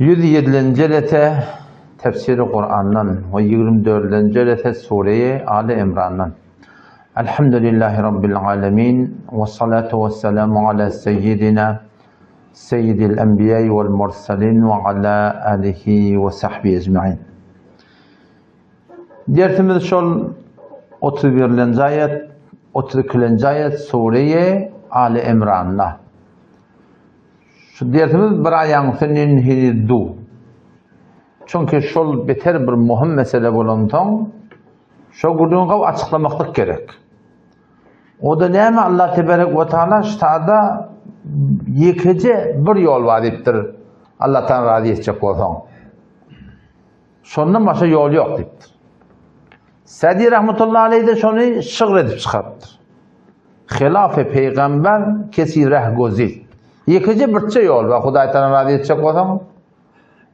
107-nji jelese tefsiri Kur'andan we 24-nji jelese Sureýi Ali Imrandan. Elhamdülillahi Rabbil alemin we salatu we selamu ala seyyidina seyyidil enbiýai wal mursalin we ala alihi we sahbihi ecmain. Dersimiz şol 31-lenji aýat, 32-lenji aýat Sureýi Ali Imranda. Şu dersimiz bir aýaň üstünden heniz du. Çünki şol beter bir möhüm mesele bolansoň, şo gürrüňi gawy açyklamaklyk gerek. O da näme Allah teberek we taala ştada ýekeje bir ýol bar diýipdir. Allahdan razy etjek bolsaň. Şondan başga ýol ýok diýipdir. Sadi rahmetullahi aleyh de şony şygyr edip çykarypdyr. Hilafe peygamber kesi reh gozil. Ýekeje birçe ýol bar Hudaý taala razy etjek bolsaň.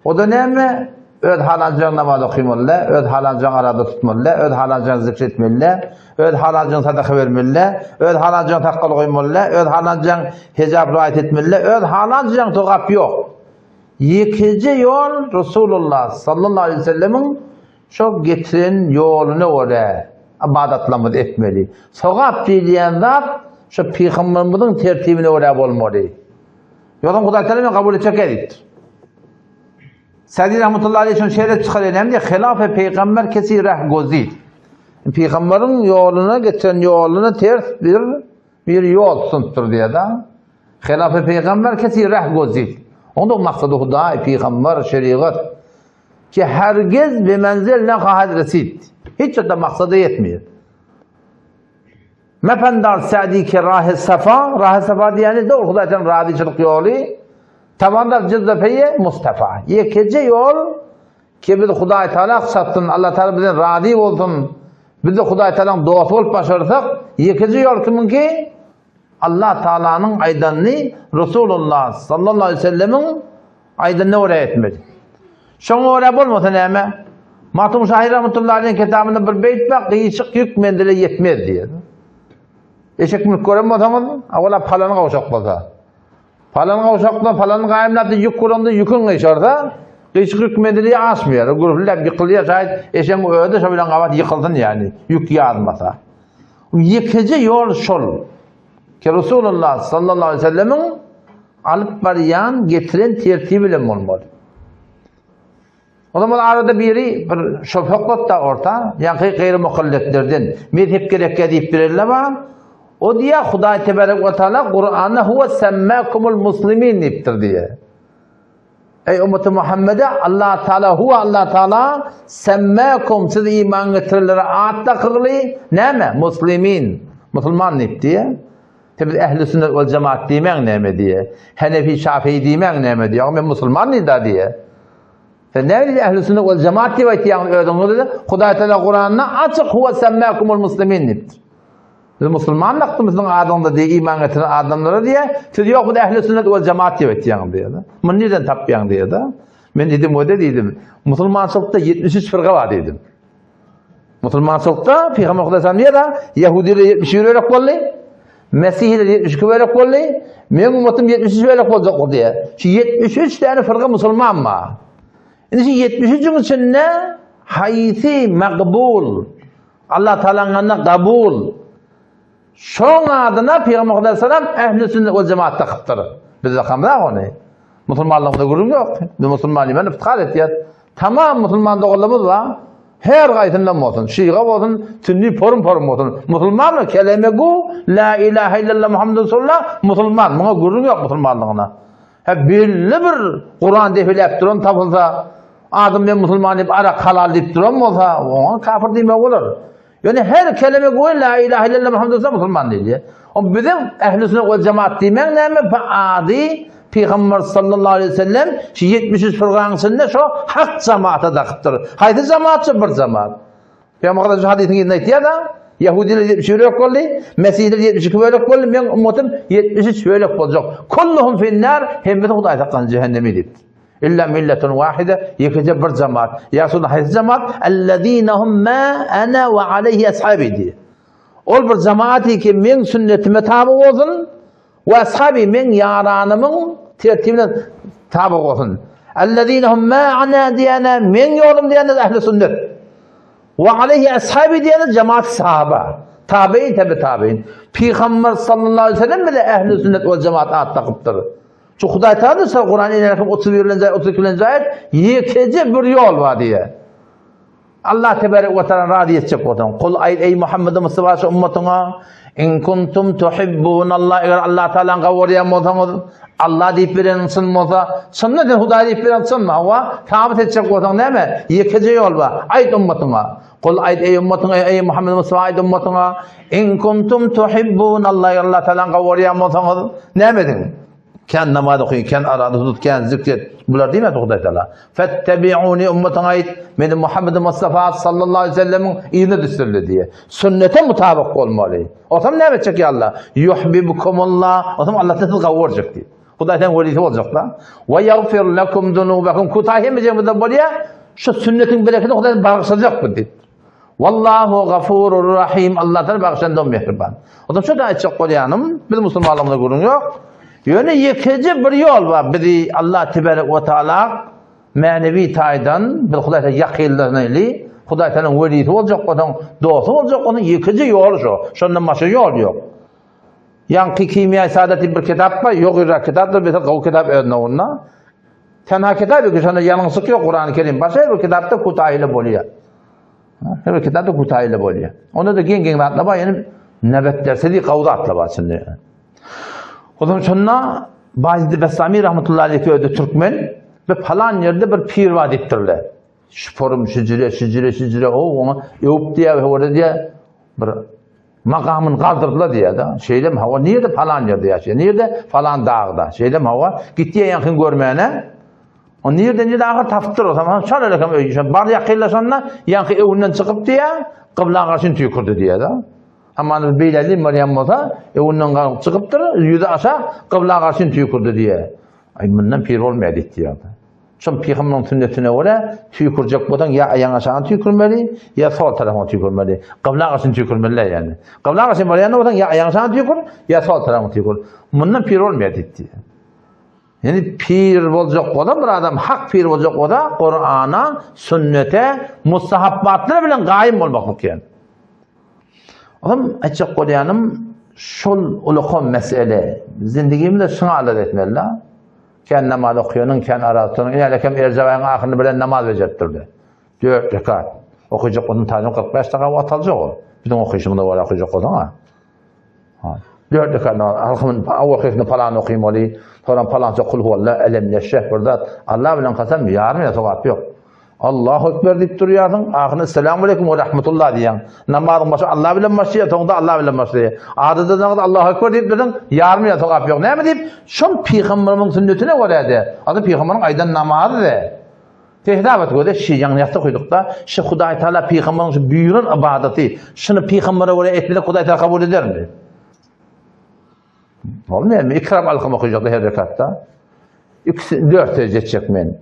O da näme? Öz halanjaň namaz okymaly, öz halanjaň arada tutmaly, öz halanjaň zikr etmeli, öz halanjaň sadaka bermeli, öz halanjaň sakgal goýmaly, öz halanjaň hijap riayet etmeli, öz halanjaň togap ýok. Ýekeje ýol Resulullah sallallahu aleyhi ve sellemiň şo getiren ýoluna görä ybadatlarymyzy etmeli. Sogap diýilýän zat şo pygamberimiziň tertibine görä bolmaly. Ýogsam Hudaý Taala men kabul etjek diýipdir. Sadi rahmetullahi aleyhi şony şeýle çykarýar, näme diýýär? Hilafe peygamber kesi reh gozid. Pygamberiň ýoluna getiren ýoluna ters bir bir ýol tutunypdyr diýýär-de. Hilafe peygamber kesi reh gozid. Onda maksady Hudaý, pygamber, şerigat. Ki hergiz be menzel ne hahed resid. Hiç de maksada ýetmeýär. Mependar Sadi ki rahy safa, rahy safa diýeni dogry Hudaýdan razyçylyk ýoly, tabandar jilde peýe Mustafa. Ýekeje ýol ki biz Hudaý Taala çatsyn, Allah Taala bizden razy bolsun, biz de Hudaý Taalanyň dosty bolup başarsak, ýekeje ýol kimiňki? Allah Taalanyň aýdanyny Resulullah sallallahu aleyhi ve sellemiň aýdanyna görä etmeli. Şoňa görä bolmasa näme? Magtym Şahyr rahmetullahi aleyhiň kitabynda bir beýt bar, gyşyk ýük menzile ýetmez diýýär. Eşek münüp gören bolsaňyz, awala palan gowşak bolsa. Palan gowşakda palan gaýymlap ýük guranda ýüküň gyşarsa, gyşyk ýük menzile aşmaýar. Gürrüläp ýykylýar, şaýat eşegiň özi şo bilen gabat ýykylsyn ýani, ýük ýazmasa. Ýekeje ýol şol. Ki Resulullah sallallahu aleyhi ve sellemiň alyp barýan, getiren tertibi bilen bolmaly. O zaman arada biri bir şöpeklat da orta, ýaňky gaýry mukalletlerden mezhep gerekkä diýip birerler bar. O diýýär Hudaý tebarek we taala Kur'anda huwa semmakumul muslimin diýipdir diýýär. Eý ummeti Muhammede Allah Taala huwa Allah Taala semmakum siz iman getirenlere at dakygly näme? Muslimin. Musulman diýip diýýär. Te biz ehli sünnet wal jemaat diýmäň näme diýe. Hanefi Şafii diýmäň näme diýe. Men musulman diýda diýe. Sen näme diýe ehli sünnet wal jemaat diýip aýtýaň özüňiz? Hudaý Taala Kuranda açyk huwa semmakumul muslimin diýipdir. Biz musulman dakdymyzyň adyňda diýe iman getiren adamlara diýe, siz ýok biz ehli sünnet wal jemaat diýip aýtýaň diýe. Muny nirden tapýaň diýe-de. Men diýdim, öde diýdim. Musulmançylykda 73 firga bar diýdim. Musulmançylykda Pygamber Hudaý sallam diýýär, Ýahudiler 71 bölek boldy, Mesihiler 72 bölek boldy, meň ummatym 73 bölek boljak diýýär. Şu 73 tane fyrga musulman bar. Indi şu 73-iň içinde haýsy makbul, Allah Taalanyň yanynda kabul. Şoň adyna Pygamber Hudaý sallam ehli sünnet we jemaat dakypdyr. Biz dakamzak ony. Musulmanlygymyzda gürrüň ýok. Biz musulman diýmän iftihar etýär. Tamam musulman doganlarymyz bar. Her gaýsyndan bolsun, şiga bolsun, sünni porum-porum bolsun. Musulmanmy? Keleme gu, la ilaha illallah Muhammed Resulullah, musulman. Muňa gürrüň ýok musulmanlygyna. He belli bir Kur'an defiläp duran tapylsa, adam men musulman diýip arak halal diýip duran bolsa, oňa kafir diýmek bolar. Ýöne her keleme goý la ilaha illallah Muhammed Resulullah musulman diýilýär. O biziň ehli sünnet we jemaat diýmek näme? Bu ady Pygamber sallallahu aleyhi ve sellem şu 73 fyrgaň içinde şo hak jamaata dakypdyr. Haýsy jamaat şu bir jamaat? Pygamber şu hadisin ýerinde aýtýar da, Yahudiler 73 bölek boldy, Mesihler 72 bölek boldy, meň ummatym 73 bölek boljak. Kulluhum finnar, hemmesi Hudaý saklasyn cehennemi diýipdir. Illa milletun wahide, ýekeje bir jemaat. Ýa Resulallah haýsy jemaat? Ellezinehum ma ana we aleyhi ashabi diýýär. Ol bir jemaat ki meň sünnetime taby bolsun we ashabi meň ýaranymyň. tertibine tabi bolsun. Ellezine hum ma'ana diýene meň ýolum diýene ehli sünnet. Wa aleyhi ashabi diýene jemaat sahaba. Tabiin tabi tabiin. Pygamber sallallahu aleyhi ve sellem bile ehli sünnet we jemaat at takypdyr. Şu Hudaý Taala da Kur'an inerken 31-nji 32-nji aýat ýekeje bir ýol bar diýe. Allah tebarek we taala razy etjek bolsaň, kul aýt eý Muhammed Mustafa şu ummatyňa, in kuntum tuhibbunallah eger Allah Taalany gowurýan bolsaňyz, Allah diýip beren çyn bolsa, çynda sen Hudaý diýip beren çyn, hawa, sabyt etjek bolsaň näme? Ýekeje ýol bar. Aýt ummatyňa. Kul aýt eý ummatyňa, eý Muhammed Mustafa aýt ummatyňa, in kuntum tuhibbunallah eger Allah Taalany gowurýan bolsaňyz, näme ediň? Kän namaz oky, kän arada tut, kän zikr et. Bular diýmedi Hudaý Taala. Fettebi'uni ummatyňa aýt, meni Muhammed Mustafa sallallahu aleyhi ve sellemiň yzyna düşsünler diýe. Sünnete mutabyk bolmaly. Osam näme etjek ýa Allah? Yuhibbukumullah. Osam Allah sizi gawurjak diýip. Hudaý sen welisi boljak da. Ve yaghfir lekum zunubakum. Kuta hemmejemizde bolýar. Şu sünnetiň bereketini Hudaý bagyşlajak bu diýip. Wallahu gafurur rahim. Allah Taala bagşan dom mehriban. Onda şu da aýtjak bolýanym, biz musulmanlygymyzda gürrüň ýok. Ýöne ýekeje bir ýol bar bizi Allah tebarek we taala mänewi taýdan biz Hudaýa ýakynlanyly, Hudaý Taalanyň welisi boljak bolsaň, dosty boljak bolsaň ýekeje ýol şo. Şondan başga ýol ýok. Ýaňky Kimýaý Saadat diýip bir kitap bar, ýok ýyrak kitapdyr, beter gowy kitap öz nowunda. Tenha kitap ýok, şonda ýalňyşlyk ýok Kurany Kerim. Başga bir kitapda kutaýly bolýar. Her bir kitapda kutaýly bolýar. Onda da geň-geň zatlar bar, ýöne nebet dersi diýip gowy zatlar bar içinde. Ondan şonda Bayezid Bestami rahmetullahi aleyhi öde türkmen ve falan ýerde bir pir bar diýipdirler. Şu forum şüjüre şüjüre şüjüre o ona öwüp diýär, orada diýär bir Makamyny galdyrdylar diýýär-de. Şeýlemi hawa, nirde palan ýerde ýaşaýar, nirde falan dagda. Şeýlemi hawa, gitdi ýaňkyny görmäne. O nirde nirde ahyr tapypdyr o zaman şol elekem öýi. Şol bar ýakynlaşanda ýaňky öwünden çykyp diýýär, gybla garşyny tüýkürdi diýýär-de. Aman beýle bolýan bolsa, öwünden galyp çykypdyr, ýüzi aşak, gybla garşyny tüýkürdi diýýär. Aý mundan pir bolmaýar diýýär. Şol pygamberiň sünnetine görä, tüýkürjek bolsaň ýa aýagyň aşagyna tüýkürmeli, ýa sol tarapyňa tüýkürmeli. Gybla garşyny tüýkürmeli däl ýagny. Gybla garşy barýan bolsaň ýa aýagyň aşagyna tüýkür, ýa sol tarapyňa tüýkür. Mundan pir bolmaýar diýdi. Ýani pir boljak bolsa bir adam hak pir boljak bolsa Kur'ana, sünnete, mustahabbatlar bilen gaýym bolmaklyk ýani. Olam aýtjak bolýanym şol ulakan mesele. Zindigimizde şuňa alada etmeli. Kän namaz okaýanyň, kän araz tutanyň, ine hälekem Erjebaýyň ahyryny bilen namaz bejeripdirdi. Dört rekat. Okajak bolsaň taýdan 45 dakika wagt aljak ol. Biziň okaýşymyza görä okajak bolsaň-a. Ha. Dört rekat namaz. Alhymyn, awal hesini palan okymaly, soňra palança kul huwalla, elem neşreh bir zat. Allah bilen kasam ýarym ýa sogap ýok. Allahu Ekber diýip durýarsyň, ahyrynda Esselamu aleýkum we rahmetullah diýýäň. Namazyň başy Allah bilen başlaýar, soňunda Allah bilen başlaýar. Adatda namazy Allahu Ekber diýip dursaň, ýarym ýa sogap ýok. Näme diýip? Şol pygamberimiň sünnetine görä-de, aslynda pygamberiň aýdan namazy-da. Hesap et göze, şi ýaňy ýatda okydykda, şi Hudaý Taala pygamberiň şu buýran ybadaty, şuny pygambere görä etmesek Hudaý Taala kabul edermi? Bolmaýarmy? Ikram alkam okajakda her rekatda. Ikisi dört secde etjek men.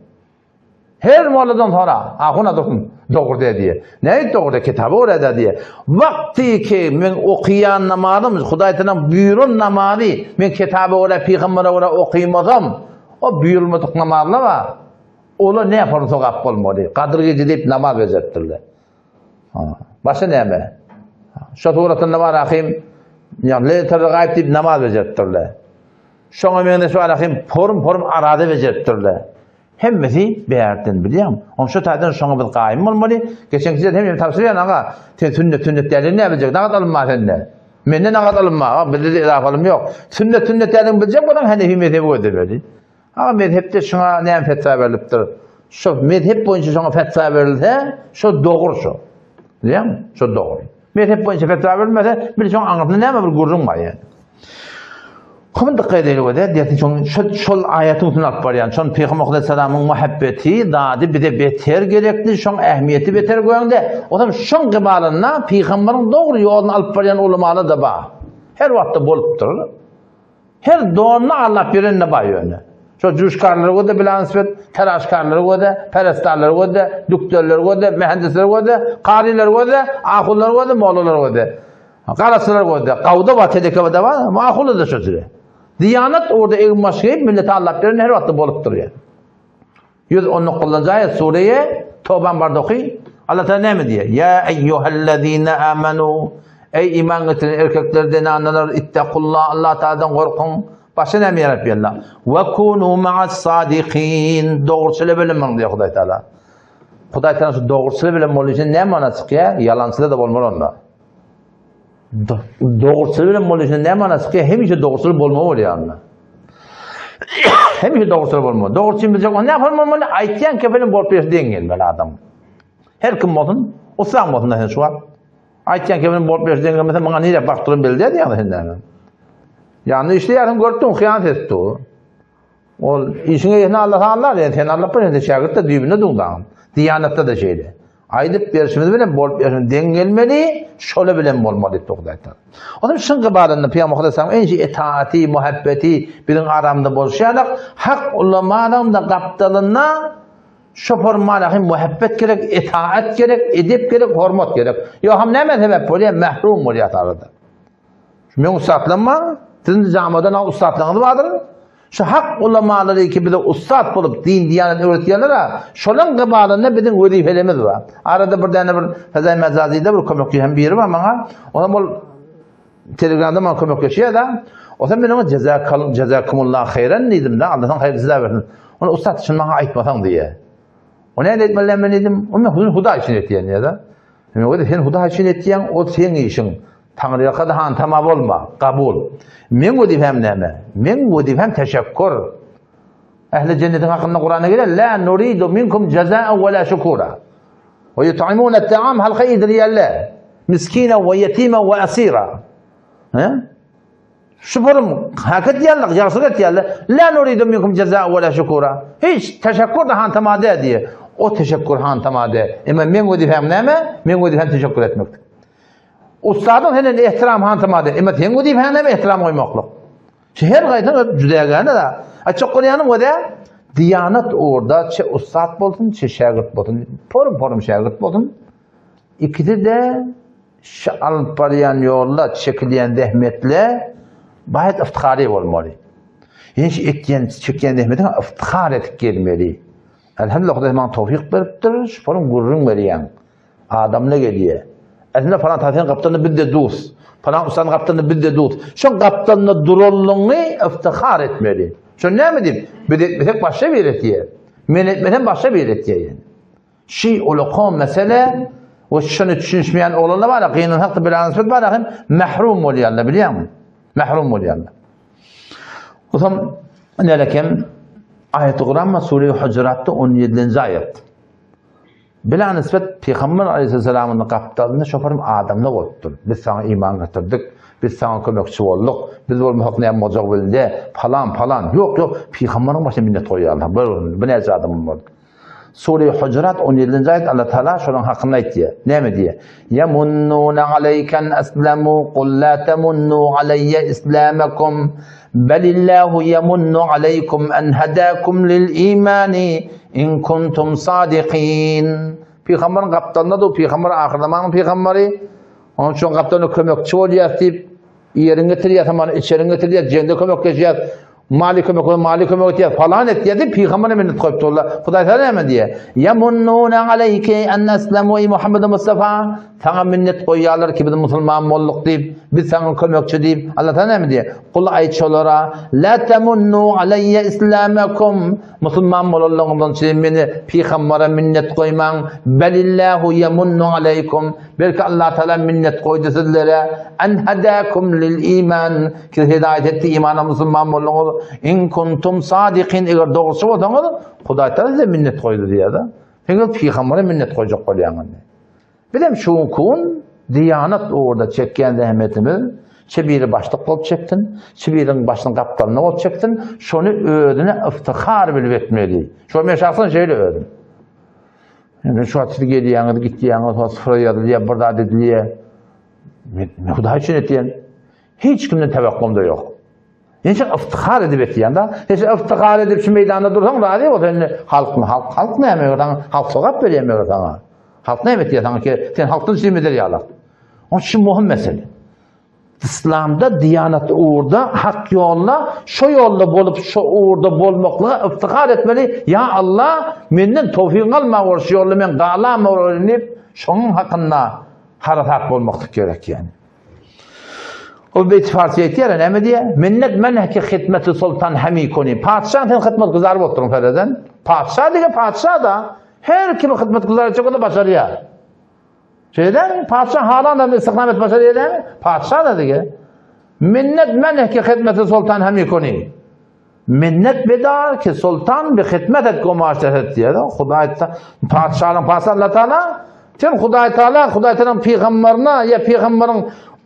Her molladan sora, ahun adamym dogry diýe diýe. Näit dogry diýe, kitaba görä da diýe. Wagty ki men okaýan namazym, Hudaý taala buýran namazy, men kitaba görä, pygambere görä okaýmasam, o buýrulmadyk namazlar bar. Olar ne farz sogap bolmaly. Gadyr gije diýip namaz bejeripdirler. Başga näme? Şo suratynda bar ahim, ýa Leýletul Gaýb diýip namaz bejeripdirler. Şoňa meňzeş bar ahim, porum-porum arada bejeripdirler. Hemmesi bärden bilýäň. Oň şu taýdan şoňa biz gaýym bolmaly. Geçenki ýerde hem tabşyrýan aga, sen sünnet sünnet dälini näme biljek? Nagat alynma sende. Mende nagat alynma, aga, bizde de izafa alym ýok. Sünnet sünnet dälini biljek bolsaň Hanefi mezhebi gözlemeli. Aga mezhepde şuňa näme fetwa berlipdir? Şu mezhep boýunça şoňa fetwa berilse, şo dogry şo. Bilýäňmi? Şo dogry. Mezhep boýunça fetwa berilmese, bil şoň aňyrsynda näme bir gürrüň bar ýani. Kim dikkat edeli göze, diýsin şoň şol, şol aýatyň üstüne alyp barýan. Şon Pygamber Aleyhisselamyň muhabbeti, zady bize beter gerekli, şoň ähmiýeti beter göňde. Otam şoň gybalynda Pygamberiň dogry ýoluny alyp barýan ulamalar da bar. Her wagtda bolupdyr. Her donuny allap ýören-de bar ýöne. Şo juşkarlary göze bilanisbet, teraşkarlary göze, perestarlary göze, dükderleri göze, mühendisleri göze, karylary göze, ahunlary göze, mollalary göze. Garaçylary göze. Gawda bar, telekewde bar, ahunlar da şo jüre. Diýanat orada egin-baş geýip, milleti aldap ýören her wagtda bolup durýar. 119-njy aýat Sureýe Toban barda oky. Allah Taala näme diýýär? Ýa eýýuhellezine amanu Eý iman getiren erkekler, zenanlar, ittakullah, Allah Taala'dan gorkuň. Başga näme ýa Rabbi Allah? Ve kunu ma'as sadikin. Dogruçyl bilen boluň diýýär Hudaý Taala. Hudaý Taala şu dogruçyl bilen boluň diýse näme mana çykýar? Ýalançylar da bolmaly onda. Dogruçyl bilen boluň diýse näme mana çykýar? Hemişe dogruçyl bolmaly bolýar onda. Hemişe dogruçyl bolmaly. Dogruçyl biljek onda näme bolmaly? Aýtýan kefenim bolup ýörse deň gelmeli adam. Her kim bolsun, ussaň bolsun da sen şu wagt. Aýtýan kefenim bolup ýörse deň gelmese maňa nirä bakyp duran belli däl ýagny sen näme. Ýagny işleýärsiň görüp dur, hyýanat edip dur. Ol işiň eýesini Allah allar, ýa sen Allah bir şägirt de düýbünde duňdaň. Diýanatda da şeýle. Aýdyp berşimiz bilen bolup berşimiz deň gelmeli, şola bilen bolmaly diýip Hudaý Taala. Onuň şyň gybalynda Pygamber Hudaý enji etaati, muhabbeti biziň aramyzda bolşy ýaly, hak ulamalaryň da gapdalynda şo formada hem muhabbet gerek, etaat gerek, edep gerek, hormat gerek. Ýok hem näme sebäp bolýar? Mahrum bolýar arada. Men ussatlanma, siziň jamadan al ussatlaryňyz bardyr. Şu hak ulamalary ki bize ussat bolup din diýanet öwretýärler-a, şolaň gybalynda biziň wezipelerimiz bar. Arada bir däne bir Fezai Mezazide bir kömekçi hem biri bar maňa. Onam ol Telegramda maňa kömekleşýär-de. Onsoň men oňa jezakal jezakumullah haýran diýdim-de, Allah saňa haýyr jeza bersin. Ony ussat şuny maňa aýtmasaň diýýär. O näde aýtmaly men diýdim. O men Hudaý üçin etýän diýýär-de. Men oňa sen Hudaý üçin etýäň, o seň işiň. Taňryýalkada hantama bolma, kabul. Meň wezipem näme? Meň wezipem teşekkür. Ähli jennetiň hakynda Kuranda gelýär, La nuridu minkum jazaa we la şukura. We yut'imuna at-ta'am halka iýdirýärler. Miskina we ýetima we asira. He? Şu forum hak etýärler, ýagşylyk etýärler. La nuridu minkum jazaa we la şukura. Hiç teşekkür de hantama däl diýýär. O teşekkür hantama däl. Emma meň wezipem näme? Meň wezipem teşekkür etmekdir. Ussadyň senden ehtiram hantamady. Emma seň wezipäň näme ehtiram goýmaklyk. Şu her gaýtaň öz jüdägäne da. Aýtjak bolýanym o-da, diýanat ugurda çe ussat bolsun, çe şägirt bolsun, porum-porum şägirt bolsun, ikisi-de şu alyp barýan ýolda çekilýän zähmetle baýat yftyhary bolmaly. Ýene şu etýän, çekýän zähmetiňe yftyhar edip gelmeli. Elhamdülillah Hudaý maňa towfyk beripdir, şu forum gürrüň berýän. Adamla gelýär. Aslynda falan tasyň gapdalynda biz-de dus. Falan ussanyň gapdalynda biz-de dus. Şoň gapdalynda duranlygyňy iftihar etmeli. Şo näme diýip, biz etmesek başga biri etýär. Men etmesem başga biri etýär ýene. Şi ulakan mesele we şony düşünişmeýän oglanlar bar, gynansak-da bilanysy bar, hem mahrum bolýarlar, bilýäňmi? Mahrum bolýarlar. Otam nälekem aýaty Kur'an sure Hujuratda 17-nji aýat. Bila nisbet Pygamber aleýhissalamyň gapdalynda şoparyň adamlar bolupdyr. Biz saňa iman getirdik, biz saňa kömekçi bolduk, biz bolmasak näme boljagy bilinde, palan, palan. Ýok, ýok, Pygamberiň başyna minnet goýýarlar. Bir, birnäçe adam boldy. Sure Hujurat 17-nji aýat Allah Taala şolaryň hakynda aýtýar. Näme diýýär? Yamunnuna aleyka an aslamu qul la tamunnu alayya islamakum Belillahu yamunnu aleykum en hedakum lil imani in kuntum sadikin. Pygamberiň gapdalynda dur, pygamber ahyr zamanyň pygamberi. Onuň üçin gapdalynda kömekçi bolýar diýip, ýeriň getirýär, samany içeriň getirýär, jende kömekleşýär, mali kömek, mali kömek etýär, falan etýär diýip pygambere minnet goýup durlar. Hudaý sana näme diýýär? Yamunnuna aleyke en aslamu ey Muhammed Mustafa. Saňa minnet goýýarlar ki biz musulman bolduk diýip, biz saňa kömekçi diýip. Allah sana näme diýýär? Kul aýt şolara, La temunnu aleýye islamakum, musulman bolanlygyňyzdan üçin meni pygambere minnet goýmaň, belillahu yemunnu aleýkum, belki Allah Taala minnet goýdy sizlere, en hedakum lil iman, ki hidaýat etdi imana musulman bolduňyz, in kuntum sadikin, eger dogruçy bolsaňyz, Hudaý Taala size minnet goýdy diýýär-de. Sen gelip pygambere minnet goýjak bolýaň indi. Bizem şu günki gün diýanat ugurda çekýän zähmetimiz, çi biri başlyk bolup çeksin, çi biriniň başynyň gapdalynda bolup çeksin, şony özüne yftihar bilip etmeli. Şo men şahsan şeýle özüm. Indi şu wagt siz gelýäňiz, gitýäňiz, şo syfra ýazylýar, bir zat edilýär. Men Hudaý üçin etýän. Hiç kimden tewakgum-da ýok. Näçe yftihar edip etýän da. Näçe yftihar edip şu meýdanda dursaň razy bol sen halkmy halk halk näme ýok saňa halk sogap berýär ýok saňa. Halk näme etýär saňa ki sen halkdan çilim eder ýaly. O şu muhim mesele. Yslamda diýanat ugurda, hak ýolda, şo ýolda bolup, şo ugurda bolmaklyga yftihar etmeli. Ýa Allah, menden towfigyňy almaga bol, şu ýolda men galamma bolaýyn diýip, şonuň hakynda harasat bolmaklyk gerek ýani. O beýt farsy aýtýar, näme diýýär? Minnet menhki hidmeti sultan hemi koni. Patyşa sen hyzmat güzar bolup durun fereden. Patyşa diýe patyşa da her kimi hyzmat güzar etjek bolsa başarýar. Şeýle patyşa halan da istihdam et başarýar dämi? Patyşa da diýe. Minnet menhki hidmeti sultan hemi koni. Minnet bedar ki sultan bi hidmet et gomaşta et diýýär. Hudaý patyşanyň patyşa Allah Taala sen Hudaý Taala Hudaý Taala pygamberine ýa pygamberiň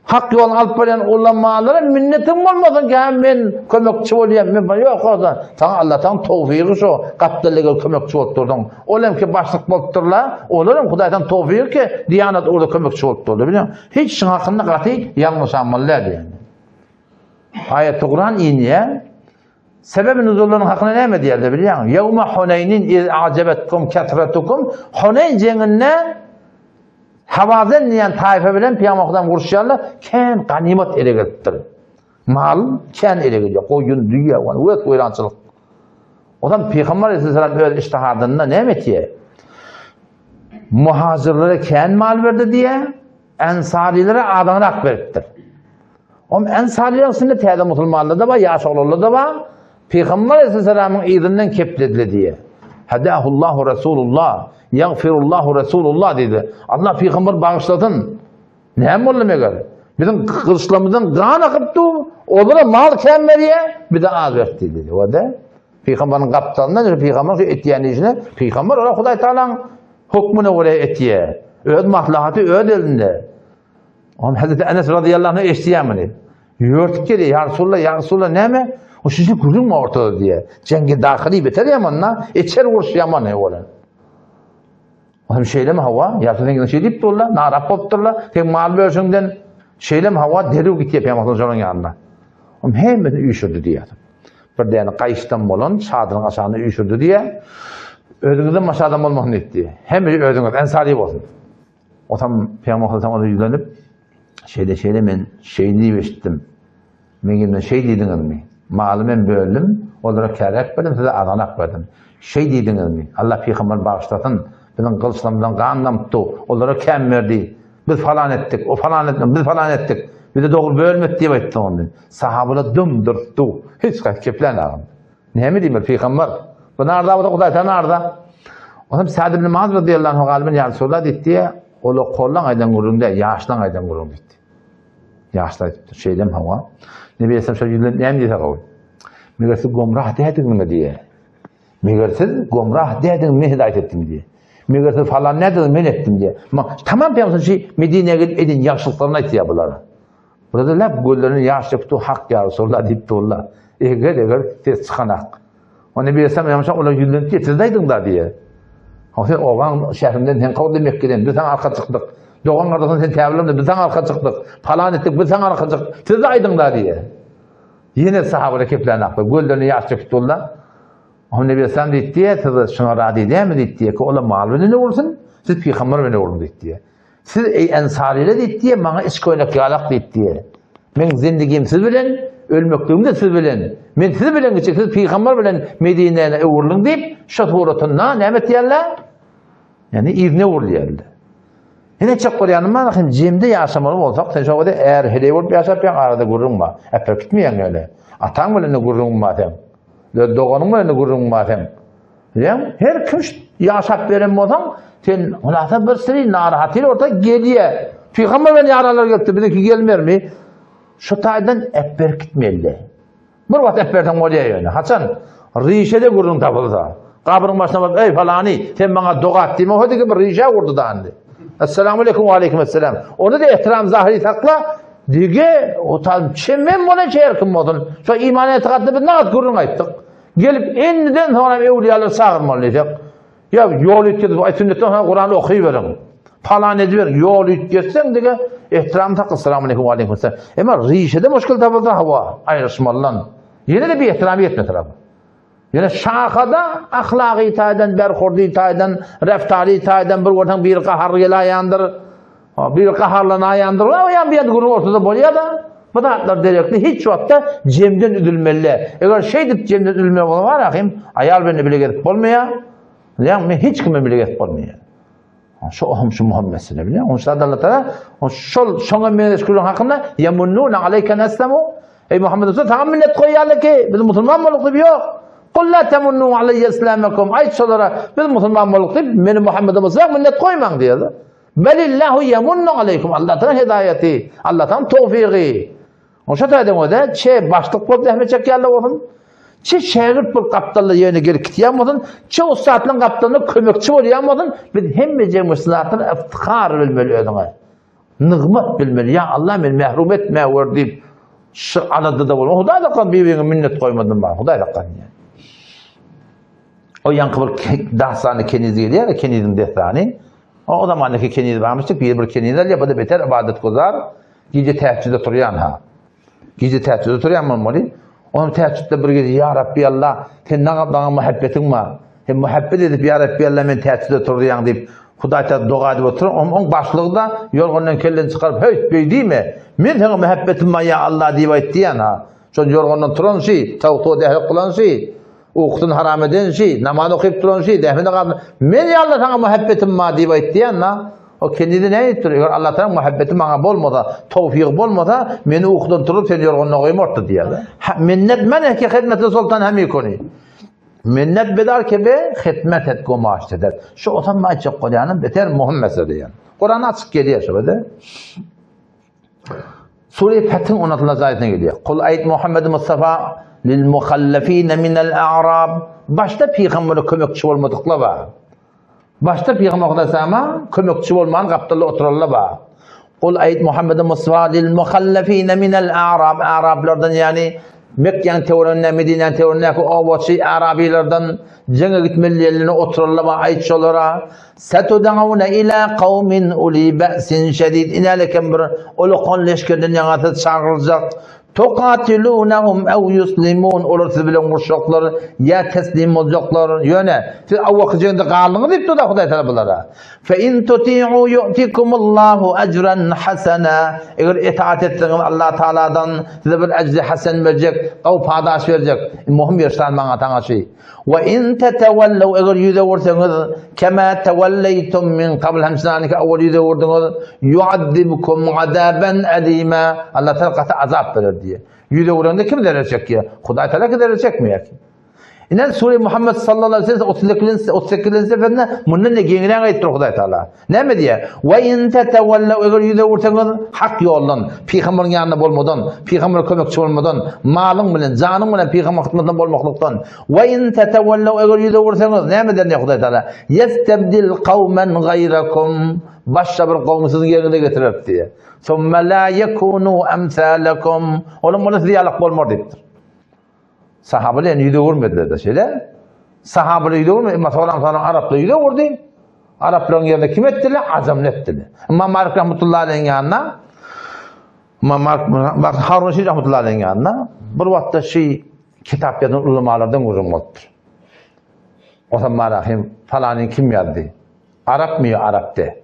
hak ýoluny alyp barýan ulamalara minnetiň bolmasyn ki men kömekçi bolýan men ýok o saňa Allah Taala towfygy şo gapdallyga kömekçi bolup durdyň. Ol hem ki başlyk bolup durlar, olar hem Hudaýdan towfygy ki diýanat ugrunda kömekçi bolup durdy bilýän. Hiç şuň hakynda gaty ýalňyşanmaly däl diýen. Aýaty Kuran inýär. Sebebi nuzullaryň hakynda näme diýerdi bilýäňmi? Ýewme Huneýnin iz a'jabetkum kesretukum. Huneýn jeňinde Hawazen diýen taýfa bilen Pygamber Hudam uruşýarlar, kän ganymat ele gelipdir. Mal kän ele gelýär. Goýun, düýe, we weýrançylyk. Ondan Pygamber Aleyhisselam öz iştihadynda näme etýär? Muhajirlere kän mal berdi diýär. Ensarilere azanrak beripdir. Om Ensarileriň içinde täze musulmanlar da bar, ýaş oglanlar da bar. Pygamber Aleyhisselamyň yzyndan keplediler diýär. Hadahullahu Resulullah, ýagfirullahu Resulullah diýdi. Allah pygamber bagyşlasyn. Näme boldy meger? Biziň gylyçlarymyzdan gan akyp dur, olara mal kän berýär, bize az berdi diýdi. Wada. Pygamberiň gapdalyndan pygamber şu etýän işine, pygamber ola Hudaý Tagalaň hökmüne görä etýär. Öz maslahaty öz elinde. Onuň Hazreti Enes radıyallahu anh eşidýär muny. Ýörtüp gelýär, ýa Resulallah, ýa Resulallah näme? O şişi gürrüň ortada diýýär. Jeňge dahyly beter ýaman-da, içer uruş ýaman bolan. Olam şeýlemi hawa? Ýa sen şeý diýip durlar, narap bolup durlar. Sen mal bölşüňden şeýlemi hawa derrew gitýär Pygamber şonuň ýanyna. Olam hemmesini üýşürdi diýýär. Bir däne gaýyşdan bolan çadyryň aşagyna üýşürdi diýýär. Özüňizden başga adam bolmasyn diýdi. Hemme özüňiz ensary bolsun. Otam Pygamber sallallahu aleyhi ýüzlenip, şeýle şeýle men şeý diýip eşitdim. Meňimden şeý diýdiňizmi? Maly men böldüm, olara käräk berdim, size azanak berdim. Şeý diýdiňizmi? Allah pygamber bagyşlasyn, biziň gylyçlarymyzdan gan damypdy, olara kän berdi. Biz falan etdik, o falan etdi, biz falan etdik. Bize dogry bölmedi diýip aýtdy ony. Sahabalar dym-dyrtdy. Hiç haýsy keplänagyn. Näme diýmeli pygamber? Bu narda bolsa Hudaý sen narda. Onam Sa'd ibn Muaz radıyallahu anhu galybyn ýa Resulallah diýdi, ol okollaň aýdan gürrüňde, ýaşlaň aýdan gürrüň diýdi. Ýaşlar aýdypdyr, şeýlem hawa. Nebi Aleyhisselam şol ýüzlenip näme diýse gowy. Meger siz gomrah dädiňizmi diýe. Meger siz gomrah dädiňiz men hidaýat etdim diýe. Meger siz falan nädiňiz men etdim diýe. Tamam Pygamber şu Medinä gelip eden ýagşylyklaryny aýtýar bulara. Burada lap gözlerine ýaş dökdi, hak ýa Resulallah diýip durlar. Eger eger ses çykanak. O Nebi Aleyhisselam ýaňşa olar ýüzlenip getirdi aýdyň da diýe. O sen obaň şährinden sen kowdy Mekgeden, biz saňa arka çykdyk. Dogan gardaşyň sen täbilemde biz saňa arka çykdyk. Palan etdik, biz saňa arka çykdyk. Siz de aýdyň da diýe. Ýene sahabalar keplän akly, gözlerine ýaş döküp durlar. O Nebi Aleyhisselam diýdi, siz şuňa razy dälmi diýdi, ki olar mal bilen öwrülsin, siz pygamber bilen öwrüliň diýdi. Siz eý ensarylar diýdi, maňa iç köýnek ýalak diýdi. Meň zindigim siz bilen, ölmekligim de siz bilen. Men siz bilen geçjek, siz pygamber bilen Medinäne öwrüliň diýip, şo suratynda näme etýärler? Ýani yzyna öwrülýärler. Ine etjek bolýanym bar, hem jemde ýaşamaly bolsak, sen şo wada är heleý bolup ýaşap ýaň, arada gürrüň bar. Äpber gitmeýäň ýöne. Ataň bilen de gürrüň bar seň. Öz doganyň bilen de gürrüň bar seň. Bilýäňmi? Her kim ýaşap beren bolsaň, sen hulasa bir siri narahatyl orta gelýär. Pygamber bilen ýaralar gelipdi, biziňki gelmermi? Şu taýdan äpber gitmeli. Bir wagt äpberseň bolýar ýöne. Haçan? Rişede gürrüň tapylsa. Gabryň başyna baryp, eý falany, sen maňa doga et diýme, hodi bir rişe urdy da indi. Essalamu aleýkum we aleýkum esselam. Ony da ehtiram zahiri sakla. Dige, o ta çemen bolan her kim bolsun. Şu iman etikatda biz nagt gürrüň aýtdyk. Gelip indiden soň hem öwliýalary çagyrmaly diýsek, ýa ýol üýtgedip, aý sünnetden soň Kurany okyberiň. Palan ediberiň, ýol üýtgetseň dige ehtiram sakla, Essalamu aleýkum we aleýkum esselam. Emma rişede muşkil tapylsa hawa, aýryşmalydan. Ýene-de bir ehtiram ýetmese lazym. Ýöne şahada ahlagy taýdan, berhurdy taýdan, reftary taýdan bir görseň biri gaharly gelaýandyr, biri gaharlanaýandyr. O ýa bir ýerde gürrüň ortada bolýar-da. Bu zatlar derekli hiç wagtda jemden üzülmeli. Eger şeýdip jemden üzülme bolsa bar ahim, aýal bilen bile gezip bolmaýar. Bilýäňmi? Hiç kim bilen bile gezip bolmaýar. Şu ohm şu Muhammedine bilýän. Onuň üçin Allah Taala şol şoňa meňzeş gürrüň hakynda yamunnuna aleyka aslamu Ey Muhammed Resulullah saňa minnet goýýarlar ki biz musulman bolduk diýip ýok. Kul la tamunnu alayya islamakum. Aýt şolara biz musulman bolduk diýip meni Muhammede bolsa minnet goýmaň diýýär. Belillahu yamunnu aleykum. Allah Taala hidaýeti, Allah Taala towfygy. Oşa taýdan öde çe başlyk bolup zähmet çekýärler bolsun, çe şägirt bolup gapdalda ýöne gelip gitýän bolsun, çe ussatlaryň gapdalynda kömekçi bolýan bolsun, biz hemmejemiz zatdan iftihar bilmeli özüňe. Nygmat bilmeli. Ýa Allah meni mährum etme wer diýip şu aladada bolma. Hudaý saklan bir-biriňe minnet goýmadym bar. Hudaý saklan. O ýaňky bir dastany keniz gelýär, keniziň dessany. O, o zamandaky keniz barmyşdyk, bir bir keniz alýar, bu da beter ibadat guzar. Gije tähejjüde turýan ha. Gije tähejjüde turýan bolmaly. Onuň tähejjüde bir gije ýa Rabbi Allah, sen naňa maňa muhabbetiň bar. Sen muhabbet edip ýa Rabbi Allah men tähejjüde turýan diýip Hudaý Taala doga edip oturan. Onuň oň başlygy da ýorgandan kelleni çykaryp, "Höýt, beý diýme. Men saňa muhabbetim bar ýa Allah" diýip aýtdy ha. Şol ýorgandan turan şi, tawtuwa dähek kylan şi, ukusyny haram eden şi, namaz okyp duran şi, zähmete galan. Men ýa Allah saňa muhabbetim bar diýip aýtdy ha. O kendini näme edip dur? Eger Allah Taala muhabbeti maňa bolmasa, towfygy bolmasa, meni ukudan turup seni ýorganyna goýmardy diýýär. Minnet men ki hizmeti sultan hemikoni. Minnet bedar ki be hizmet et gomaşt eder. Şu otam aýtjak bolýanym beter muhim mesele diýýär. Kuran açyk gelýär şu bede. Sure Fethiň 16-njy aýatyna gelýär. Kul aýt Muhammed Mustafa lil muhallafin minel a'rab. Başda pygambere kömekçi bolmadyklar bar. Başda Pygamber Aleyhisselama kömekçi bolman gapdalda oturanlar bar. Kul aýt Muhammed Mustafa lil muhallafine minel a'rab Araplardan ýagny Mekgäniň töwereginde, Medinäniň töweregindäki obaçy arabilerden jeňe gitmeli diýenlerine oturanlar bar, aýt şolara. Satud'auna ila kawmin uli ba'sin şedid. Inälekem bir ulakan leşgerden ýaňa siz çagyryljak. Tukatilunahum ew yuslimun, olar siz bilen uruşjaklar, ýa teslim boljaklar. Ýöne, siz awwalky jeňde galdyňyz diýipdir-de Hudaý Tagala bulara. Fe in tuti'u yu'tikumullahu ejran hasana. Eger itaat etseňiz Allah Tagaladan size bir ejri hasen berjek, gowy padaş berjek. Möhüm ýer şan maňa taňa şy. We in tetewellaw eger ýüz öwürseňiz, kema tewelleytum min qabl hemsinaniki awwal ýüz öwürdiňiz, yuazzibkum azaban alima. Allah Taala gaty azap berer diýýär. Ýüz öwürende kim zerer çekýär? Hudaý Taala ki zerer çekmeýär. Inen sure Muhammed sallallahu aleyhi ve sellem 38. 38. seferinde mundan da geňräk aýtdyr Hudaý Taala. Näme diýýär? We in tetewellaw eger ýüz öwürseňiz hak ýoldan, pygamberiň ýanynda bolmadan, pygambere kömekçi bolmadan, malyň bilen, janyň bilen pygamber hyzmatynda bolmaklykdan. We in tetewellaw eger ýüz öwürseňiz näme eder diýýär Hudaý Taala? Yestebdil kawmen gaýrakum. Başga bir gowmy siziň ýeriňize getirer diýýär. Summa la yekunu emsalakum. Onuň muny siz ýalak bolmar diýipdir. Sahabalar ýüz öwürmediler-de şeýle. Sahabalar ýüz öwürmedi, emma soňra soňra araplar ýüz öwürdi. Araplaryň ýerine kim etdiler? Ajamly etdiler. Imam Malik rahmetullahi aleyhiň ýanyna Imam Malik Harun Reşid rahmetullahi aleyhiň ýanyna bir wagtda şu kitap ýazan ulamalardan gürrüň bolupdyr. Osam Marahim falany kim ýazdy? Arapmy ýa arap de?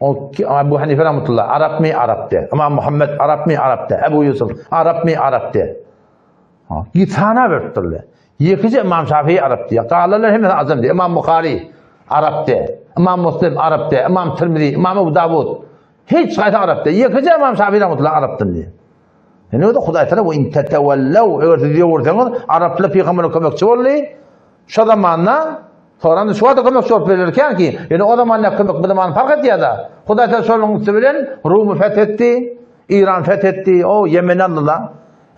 O Abu Hanife rahmetullah Arapmy Arap de. Imam Muhammed Arapmy Arap de. Ebu Yusuf Arapmy Arap de. Ha, git sana beripdirler. Ýekeje Imam Şafii Arap diýýär. Galanlar hemmesi ajam diýýär. Imam Buhary Arap de. Imam Muslim Arap de. Imam Tirmizi, Imam Ebu Dawud hiç haýsy Arap de. Ýekeje Imam Şafii rahmetullah Arapdyn diýýär. Indi o Hudaý Taala we in tetewellaw eger siz ýöwürseňiz araplar pygambere kömekçi boldy. Şo zamanda soran şu wagtda kömekçi bolup bilerken ki, ýöne o zamanda kömek bu zaman fark etýär-de. Hudaý Taala şonuň üsti bilen Rumy feth etdi, Iran feth etdi, o Ýemeni aldylar.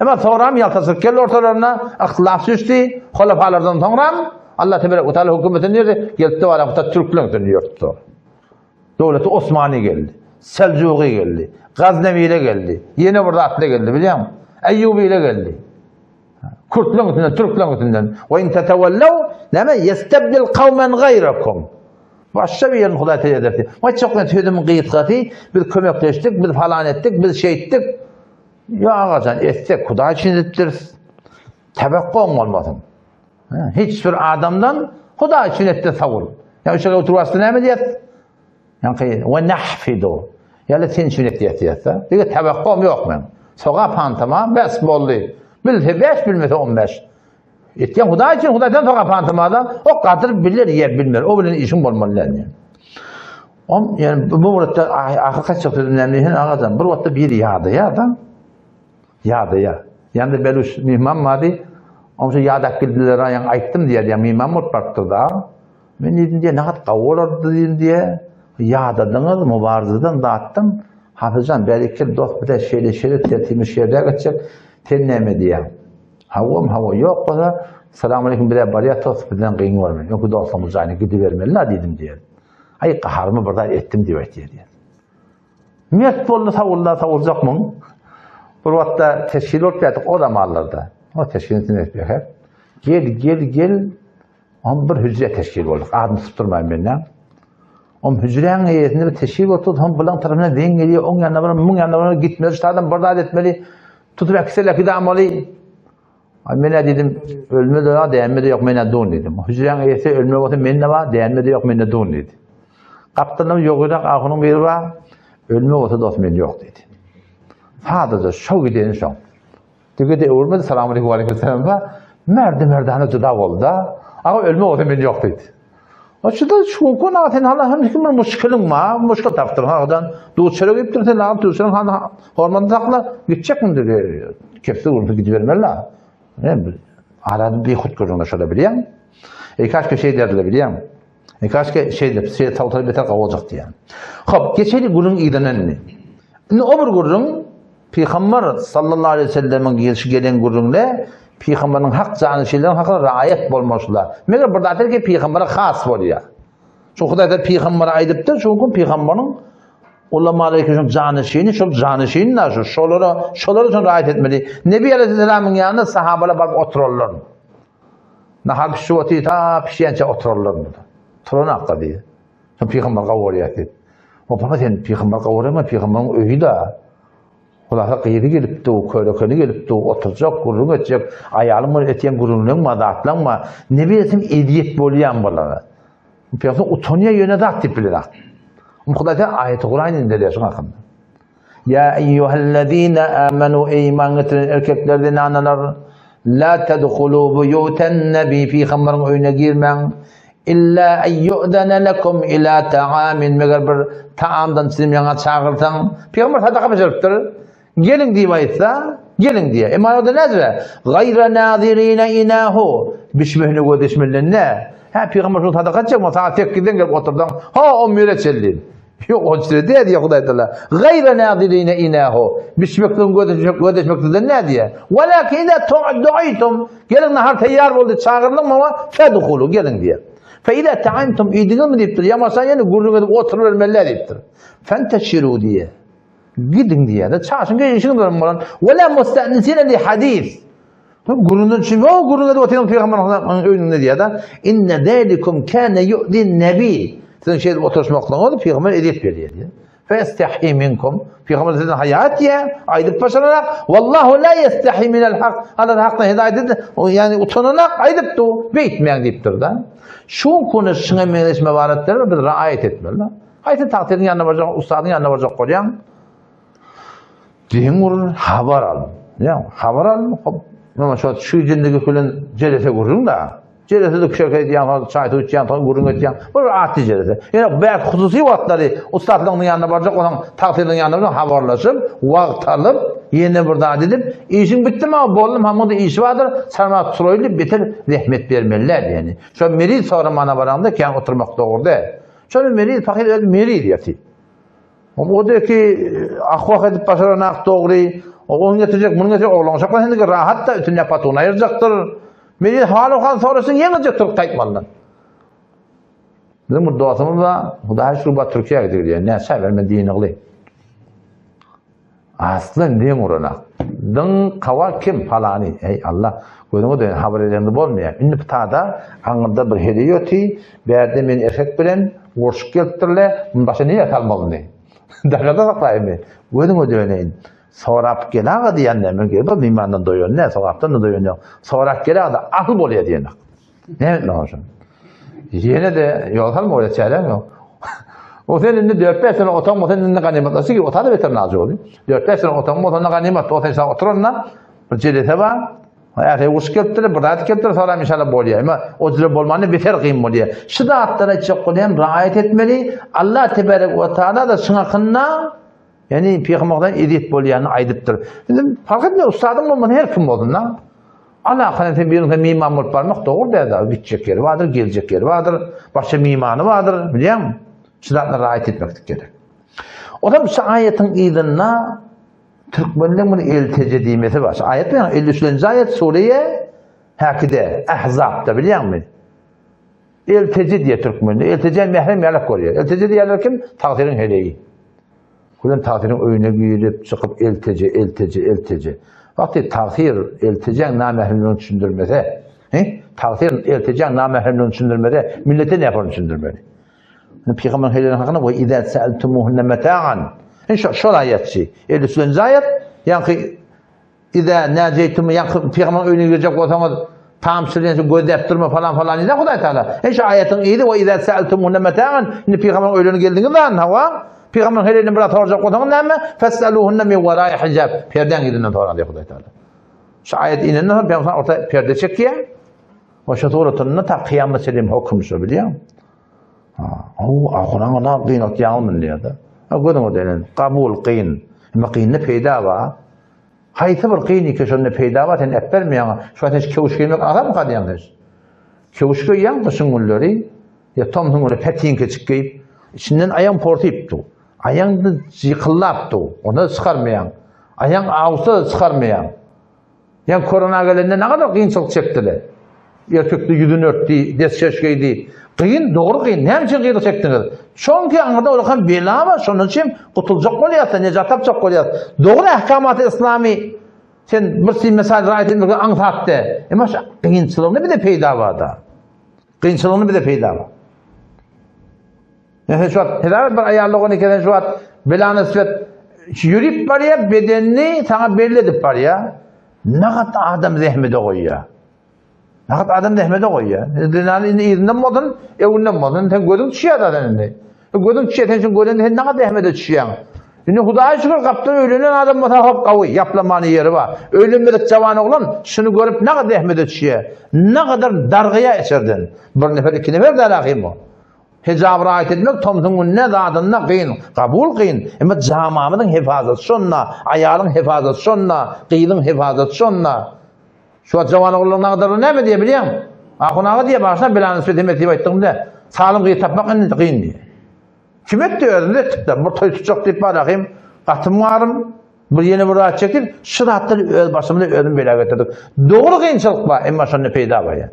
Emma soram ýaltaçylyk geldi ortalaryna, yhtilaf düşdi. Hulafalardan soňram Allah tebarek we taala hökümetini berdi, gelipdi bara türkleriň üstüne ýörtdi. Döwleti Osmany geldi. Seljugy geldi. Gaznewile geldi. Ýene bir zatlar geldi, bilýäňmi? Eýýubile geldi. Kürtleriň üstünden, türkleriň üstünden. We in tetewellaw, näme? Yestabdil kawmen gaýrakum. Başga bir ýerini Hudaý terbiýe ederdi. Waý çok men sözümiň gysgasy, biz kömekleşdik, biz falan etdik, biz şeýtdik. Ýa agajan etsek Hudaý üçin edipdiris. Tebekgoň bolmasyn. Hiç bir adamdan Hudaý üçin etdi sag bol. Ýa şu oturyp näme diýýär? Ýaňky we nahfidu. Ýa sen üçin etdi diýýär. Diýe tebekgom ýok men. Sogap hantama bes boldy. Bilse 5, bilmese 15. Etýän Hudaý üçin Hudaýdan sogap hantama-da, o gadyr biler ýa bilmer. O bilen işiň bolmaly däl. Om ýani bu wagtda ahyr kaçjak sözüm näme diýen agajan bir wagtda bir ýadaýar da. Ýadaýar. Ýanda beluş myhman bardy. Om şu ýadap gildiler aýan aýtdym diýer, ýa myhman bolup barypdyr da. Men diýdim diýe nahat gawy bolardy diýdim diýe. Ýadadyňyz mubarzydan zatdan. Hafyzjan bäri dost bize şeýle şeýle tertibini şeýle geçjek. Sen näme diýýäň? Hawam hawa ýok bolsa, Salam aleýkum bize barýas dost bizden gyn görme. Öňki dostumyz jaýyna gidibermeli la diýdim diýer. Aý gaharymy bir zat etdim diýip aýtýar diýer. Mert boldy sawulda sawuljakmyň? Bir wagtda teşkil bolup ýatyk o zamanlarda. O teşkilin içinde etmek. Gel gel gel. Om bir hüjre teşkil bolduk. Adyny tutup durmaýyn menden. Om hüjräň eýesinde bir teşkil boldy. Hom bulan tarapyna zeň gelýär, oň ýanyna baryp, muň ýanyna baryp gitmeli, şu adam bir zat etmeli. Tutup äkitseler äkidamaly. Ay men diýdim, ölme de bar, dänme de ýok, men dun diýdim. Hüjräň eýesi ölme bolsa men de bar, dänme de ýok, men de dun diýdi. Gapdaldan ýogyrak ahunyň biri bar, ölme bolsa dost men ýok diýdi. Sadaja şo gideni şoň. Dige de öwürmedi, salam aleyküm, aleyküm selam da. Merdi merdana juda boldy da. Aga ölme bolsa men ýok diýdi. O şuda şu gün sen hala hem kim bir muşkiliň bar, muşkil tapdyr. Hagadan duçara gidipdir sen agyp duçaryň han hormatly sakla, gitjekmi dedi. Kepsi urdy gidibermeli la. Ne arada bir hut görüňde şola bilýän. E kaşke şey derdiler bilýän. E kaşke şey dep, şey tawtar beter gawajak diýen. Hop, geçeli gürrüň yzyna indi. Indi o bir gürrüň Pygamber sallallahu aleyhi ve sellemiň gelşi gelen gürrüňde Pygamberiň hak janyşinleriniň hakyna raýat bolmaşylar. Meger bir zat ki pygambere has bolýar. Şu Hudaý da pygambere aýdypdyr, şu gün pygamberiň ulamalar şu janyşini, şol janyşini da şu şolara, şolara üçin raýat etmeli. Nebi aleyhisselamyň ýanynda sahabalar baryp oturarlar. Nahar pişip otyr, ta pişýänçä oturarlar. Turan hakda diýýär. Sen pygamber gowurýar diýip. O baba sen pygamber gowurma, pygamberiň öýi da. Hulasa gyzy gelipdi, körekeni gelipdi, oturjak, gürrüň etjek, aýalyň bilen etýän gürrüňleň bar, zatlaň bar. Ne bilsin ezýet bolýan bulara. Pygamber utanýar ýöne zat diýip bilenak. Hudaý aýaty Kuran inderýär şuň hakynda. Ýa eýýuhellezine amenu eý iman getiren erkekler zenanalar la tedhulu buýuten nebi pygamberiň öýüne girmäň illa en ýu'zene lekum ila ta'amin meger bir taamdan sizi ýaňa çagyrsaň pygamber sadaka bişiripdir geliň diýip aýtsa geliň diýýär emma orada nädire gaýra nazirine inahu bişmehini gözleşmelinden ne hä pygamber şu sadaka etjek saat 8-den gelip otursaň ha 11-e çenli Ýok, o size diýýär diýýär Hudaý Taala. Gaýra nazirine inahu. Bişmekden gözleşmek gözleşmekden näme diýýär? Walakin iza tu'du'tum. Geliň nahar taýýar boldy, çagyrlyň maňa, fedhulu geliň diýýär. Fe iza ta'amtum iýdiňizmi diýipdir. Ýa bolsa ýene gürrüň edip oturybermeliler diýipdir. Fenteşiru diýýär. Gidiň diýýär. Çaşyň işiňiz bilen bolan. Wala musta'nisina li hadis. Gürrüňden üçin, o gürrüň edip otyran pygamber öýünde diýýär-de, inne zalikum kana yu'zin nabi. Siziň şeýdip oturyşmaklygyňyz pygamber ezýet berýär diýýär. Festahi minkum. Pygamber sizden haýa etýär, aýdyp başaranak. Wallahu la yastahi minel hak. Allah hakdan hidaýat edip, ýagny utananak aýdyp du, beýtmäň diýipdir-de. Şu konu şuňa meňzeş mebaretleri biz raýat etmeli. Haýsy tagtyryň ýanyna barjak, ustadyň ýanyna barjak bolýaň? Deň ur, habar al. Ýa, habar al, hop, näme şo şu jindigi bilen jelese gürrüň da. Jelese de küşek edýän, hol çaý suw içýän, soň gürrüň etýän. Bu bir atly jelese. Ýöne bäh hususy wagtlary ussatlygyň ýanyna barjak bolsaň, tagsyryň ýanyna barsaň habarlaşyp, wagt alyp, ýene bir zat edip, işiň bitdimi, boldum, ha munda işi bardyr, sarmap turaýly, beter zähmet bermeliler ýani. Şo meriz soramana baraňda kän oturmak dogry däl. Şol meriz pahyr öz meriz ýaty. O-da ki ah-wah edip başaranak dogry. Ony getirjek, muny getirjek, oglan uşaklar hendigi rahat-da, üstüne patuny aýyrjakdyr. Meni hal-ahwal sorasaň ýeňiljek turup gaýtmalydan. Biziň bir dostumyz bar, Hudaýa şükür bar Türkiýä gidip gidýär. Näçe aý men dinigli. Aslan deň uranak. Dyň kawa kim palany. Eý Allah, gözüňe dönen habar edende bolmaýar. Indi pytada aňyrda bir heleý oty, bärde men erkek bilen urşup gelipdirle, muny başa nirä salmalyny? Daşarda saklaýynmy? Gözüňe döneýin. Sorap gel aga diýen näme? Men gelip mymandan doýan näme, sogapdan da doýan ýok. Sorap gel aga asyl bolýar diýen. Näme etmek şony? Ýene-de ýol salma bolýar, çäräm ýok. O sen indi 4-5 sene otaň bolsa indi ganymatlaşy ki, otada beter nazy boldy. 4-5 sene otaň bolsa onda ganymat, o sen şa oturanda bir jelese bar. Äse uruş gelipdir, bir zat gelipdir, sonra inşallah bolýar. Emma o jile bolmanda beter gyn bolýar. Şu zatlara aýtjak bolýan, raýat etmeli. Allah tebarek we taala da şuň hakynda ýani pygamberden eziyet bolýanyny aýdypdyr. Indi fark etmeýär, ustadyň bolmasyn, her kim bolsun da. Alakany sen birine miman bolup barmak dogry däl, gitjek ýeri bardyr, geljek ýeri bardyr, başga mimany bardyr, bilýäňmi? Şu zatlara raýat etmeklik gerek. Olam şu aýatyň yzynda türkmenleň bir elteje diýmesi bar. Şu aýat bilen 53-nji aýat sure Häkide, Ahzabda bilýäňmi? Elteje diýe türkmende. Elteje mährem ýalak görýär. Elteje diýýärler kim? Tagsyryň heleýi. Gülen tagsyryň öýüne girip, çykyp elteje, elteje, elteje. Wagty tagsyr eltejäň namähremligini düşündirmese, he? Tagsyr eltejäň namähremligini düşündirmese, millete näme düşündirmeli? Pygamber heleýiniň hakyna we izâ seeltumuhunne meta'an. Şu şol aýatçy. 53-nji aýat, ýaňky izâ näjeýtum ýaňky pygamber öýüne girjek bolsaňyz, tamçy diýen şu gözläp durma falan falan diýdi Hudaý Taala. E şu aýatyň yzy we izâ seeltumuhunne meta'an. Indi pygamber öýlerine geldiňiz lan, hawa. Pygamber heleýini biraz sorajak bolsaňyz näme? Fes'aluhunne min wara'i hijab. Perdäň yzyndan soraň diýdi Hudaý Taala. Şu aýat inenden soň pygamber orta perde çekýär. O şu suratynda ta kyýamat çenli höküm şu bilýäň. Aw, ahuraňa na gyn atýaňmy diýýär-de. Ha gözüňe denen, kabul gyn. Emma gynda peýda bar. Haýsy bir gyn ike şonda peýda bar, sen äpbermeýäň. Şu wagt hiç köwüş geýmek azapmyka diýýäň hiç. Köwüş geýýäň gyşyň günleri, ýa tomsuň güni pätiňkeçik geýip, içinden aýaň porsyp dur. Aýaň jykyllap dur. Onda çykarmaýaň. Aýaň awsa çykarmaýaň. Ýa korona gelende ne kadar kynçylyk çekdiler. Erkekde ýüzüni örtdi, destkeş geýdi. Kyn, dogry kyn. Näme üçin kynlyk çekdiňiz? Çünki aňyrda ulakan bela bar, şondan üçin gutuljak bolýarsyň, nejat tapjak bolýarsyň. Dogry ahkamaty islamy sen bir sin mesal raýat etmek aňsat däl. Emma şu kynçylygyny bize peýda bar-da. Kynçylygyny bize peýda bar. Sen şu wagt hezar bir aýal dogan eken sen şu wagt belany islet ýürip barýar bedenini saňa belli edip barýar. Nagat adam zehmede goýýar. Nagat adam zehmede goýýar. Zinany indi yzyndan bolsun, öňünden bolsun sen gözüň düşýär zaten indi. Gözüň düşýär sen şu görende sen nagat zehmede düşýäň. Indi Hudaýa şükür gapdan öýlenen adam bolsa hop gawy, ýaplamany ýeri bar. Öýlenmedik jawan oglan şuny görüp nagat zehmede düşýär. Nagadar dargaýar içerden. Bir nefer, iki nefer däl ahym o. Hijab raýat etmek tomsuň gününe zadynda gyn, kabul gyn. Emma jamamyzyň hefazaty şonda, aýalyň hefazaty şonda, gyzyň hefazaty şonda. Şu wagt jawan oglanlaryň nagdarlygy näme diýe bilýäňmi? Ahun aga diýe başla belany söz hemesi diýip aýtdygymda, salym gyz tapmak indi gyn diýe. Kim etdi özümiz etdik-de, bir toý tutjak diýip bar ahym, gatym garym, bir ýene bir zat çekip, şu zatlary öz başymyza özüm bela getirdik. Dogry kynçylyk bar, emma şonda peýda bar ýa.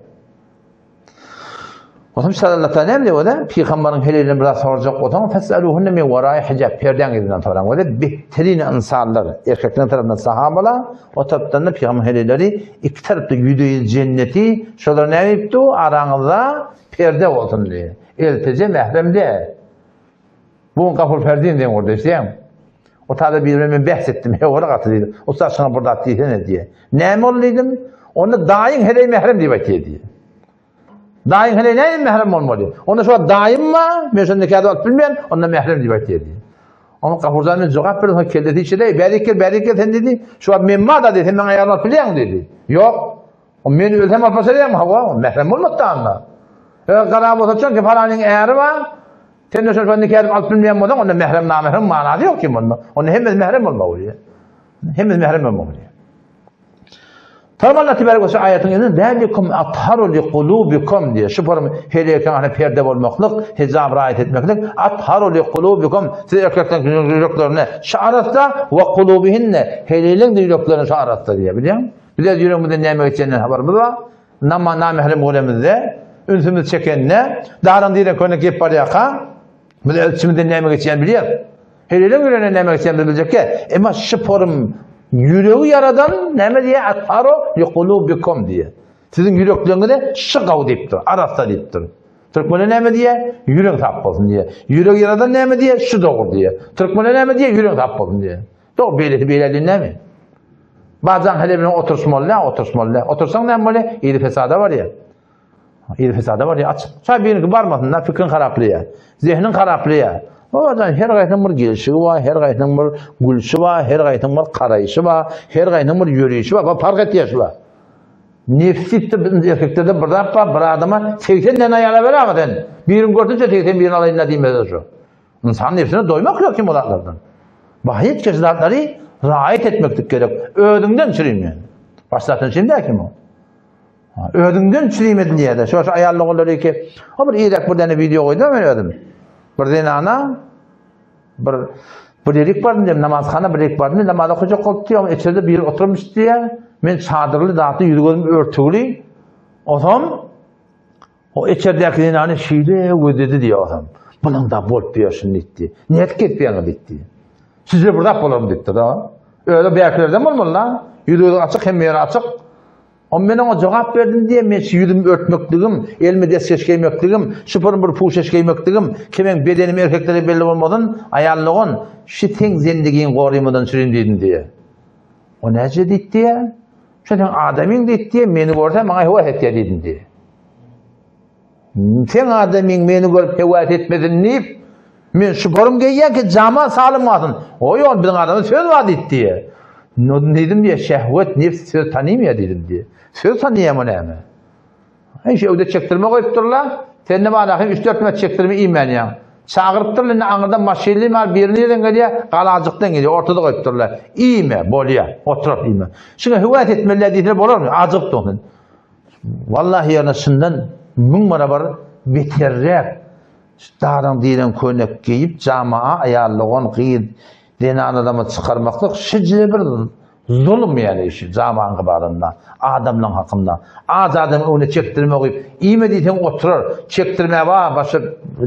Onsoň şa Allah Taala näme diýip oda? Pygambaryň heleýlerini biraz sorajak bolsaň, fesaluhunne min wara'i hijab, perdäň yzyndan soraň. Oda behterin ynsanlar, erkekleriň tarapyndan sahabalar, o tarapdan da pygamber heleýleri iki tarapda ýüze ýüz jenneti, şolar näme diýipdi? Araňyzda perde bolsun diýip. Elteje mährem däl. Bu Gafur Ferdin diýen gurdy, eşidýäňmi? O tada biri bilen men bäs etdim, he ola gaty diýdi. Ussat şuňa bir zat diýsene diýe. Näme boldy diýdim. Onda daýyň heleý mährem diýip aýtýar diýe. Daýyň heleý näme mährem bolmaly? Onda şu daýym ma, men şonda nikada alyp bilmeýän, onda mährem diýip aýtýar diýe. Onuň Gafurjan men jogap berdim, kellesi içinde, bärik gel, bärik gel sen diýdi. Şu wagt men ma da diýdi, sen maňa aýalyny alyp bilýäň diýdi. Ýok. O men ölsem alyp başarýarmy? Hawa, mährem bolmady anda. Eger gara bolsa çünki falanyň äri bar. Sen de şol nika edip alyp bilmeýän bolsaň, onda mährem namährem manasy ýok kim onda. Onda hemmesi mährem bolmaly bolýar. Hemmesi mährem bolmaly bolýar. Tamam Allah tebarek we aýatyň indi zalikum atharu li kulubikum diýe. Şu form helekeň hany perde bolmaklyk, hijab raýat etmeklik atharu li kulubikum siz erkekleriň ýüreklerine şu arasda we kulubihinne heleliň ýüreklerine şu arasda diýe bilýäň. Biz öz ýüregimizden näme geçenden habarymyz bar. Nama namährem göremizde, ünsümizi çekende, daran diýen köne gep barýarka, biz öz içimizden näme geçýänini bilýäris. Heleliň ýüregine näme geçýänini biz biljekkä. Emma şu forum ýüregi ýaradan näme diýýär? Atharu liqulubikum diýýär. Siziň ýürekleriňize şu gaw diýipdir, arassa diýipdir. Türkmenler näme diýýär? Ýüregiň sap bolsun diýýär. Ýüregi ýaradan näme diýýär? Şu dogry diýýär. Türkmenler näme diýýär? Ýüregiň sap bolsun diýýär. Dogry, beýlesi beýle diýen näme? Bajan hele bilen oturyşmaly däl, oturyşmaly däl. Otursaň näme bolýar? Ýeri fesada barýar. Ýeri fesada barýar, açyk. Şa birinki barmasyn da, fikriň haraplaýar. Zehniň haraplaýar. Owadan her gaýsynyň bir gelşigi bar, her gaýsynyň bir gülşi bar, her gaýsynyň bir garaýşy bar, her gaýsynyň bir ýörişi bar, park etýär şular. Nefs diýip de erkeklerde bir zat bar, bir adama 80 däne aýala ber aga sen. Birini gördünçe 81-ini alaýyn-da diýmez şu. Ynsan nefsine doýmak ýok kim o zatlardan. Bahyt keş zatlary raýat etmeklik gerek. Özüňden çürim yani. Başlatyn çürim däl kim o. Özüňden çürim edilýär-de. Şo şu aýal doganlary ki, o bir irek bir däne video goýdum men özüm. Bir zenana bir bir ýerik bardym diýip, namazhana bir ýerik bardym, namaz okajak bolup diýip, içerde bir oturmyş diýýär. Men çadyrly zatly ýüzi gözüm örtügli. Otam O içerdäki zenany şeýle gözledi diýýär otam. Bulaň da bolup ýörşün diýdi. Nädip gelip ýaňy diýdi. Sizde bir zat bolarmy diýipdir da. Özi bäklerden bolmaly da. Ýüzi gözi açyk, hemme ýeri açyk. O men oňa jogap berdim diýe, men şu ýüzümi örtmekligim, elime deskeş geýmekligim, şuparym bir puşeş geýmekligim, ki meň bedenim erkeklere belli bolmasyn, aýal dogan, şu seň zendigiň gorymadan çürin diýdim diýe. O näce diýdi diýe. Şu seň adamyň diýdi diýe, meni görse maňa höwes etýär diýdim diýe. Seň adamyň meni görüp höwes etmesin diýip, men şuparym geýýän ki jama salym galsyn. Oý ol biziň adamyz söz bar diýdi diýe. Diýdim diýe, şehwet, nefs söz tanymýar diýdim diýe. Söz tanýar o näme? Hiç öwde çekdirme goýupdyrlar. Sende bar ahim 3-4 met çekdirme iýmän ýaň. Çagyrypdyrlar indi aňyrdan maşynly mal biri nireden gelýär? Galajykdan gelýär. Ortada goýupdyrlar. Iýme, bolýar. Oturyp iýme. Şuňa höwes etmeliler diýseler bolarmy? Ajygypdyň sen. Wallahi ýöne şundan müň barabar beterräk daryň diren köýnek geýip jamaa aýallygon gyz zenan adamy çykarmaklyk şije bir zulum ýaly işi jamaň gybalynda adamlaň hakynda aç adamyň öňüne çekdirme goýup iýme diýseň oturar çekdirme bar başy